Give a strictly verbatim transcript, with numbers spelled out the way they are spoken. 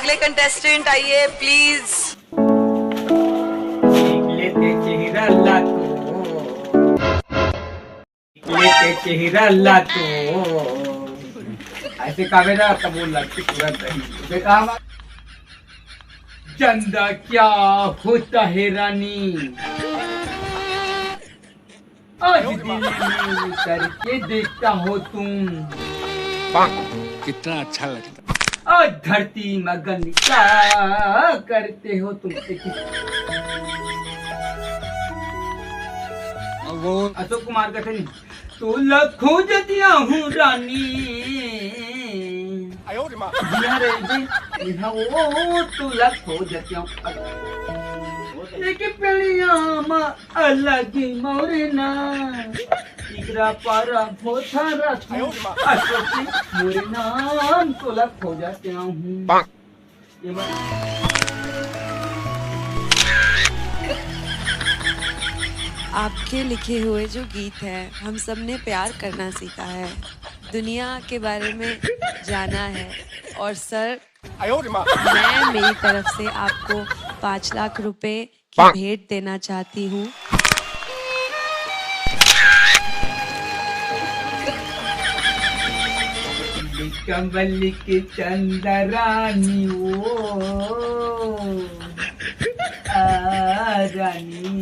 अगले कंटेस्टेंट आइए प्लीज। निकले ते चेहरा ला तो, निकले ते चेहरा ला तो। ऐसे कावे ना तब वो लड़की तुरंत आई। उसे कहा, जानदा क्या होता है रानी, आज दिल में उतर के देखता हो तुम। कितना अच्छा लगता। आज धरती मगन क्या करते हो तुम। वो अशोक कुमार कठिन। तोला खोजतिया हूँ रानी। जिया रे दे, इहाँ वो तोला खोजतिया हूँ। लेके पलिया मा अलग मोरना। इकरा पारा भोथा रखूं। अशोक मोरे नाम तोला खोजतिया हूँ। ये बात आपके लिखे हुए जो गीत हैं, हम सब ने प्यार करना सीखा है, दुनिया के बारे में जाना है। और सर, मैं मेरी तरफ से आपको पाँच लाख रुपए की भेंट देना चाहती हूँ। कंबल के चंदरानी वो आ रानी।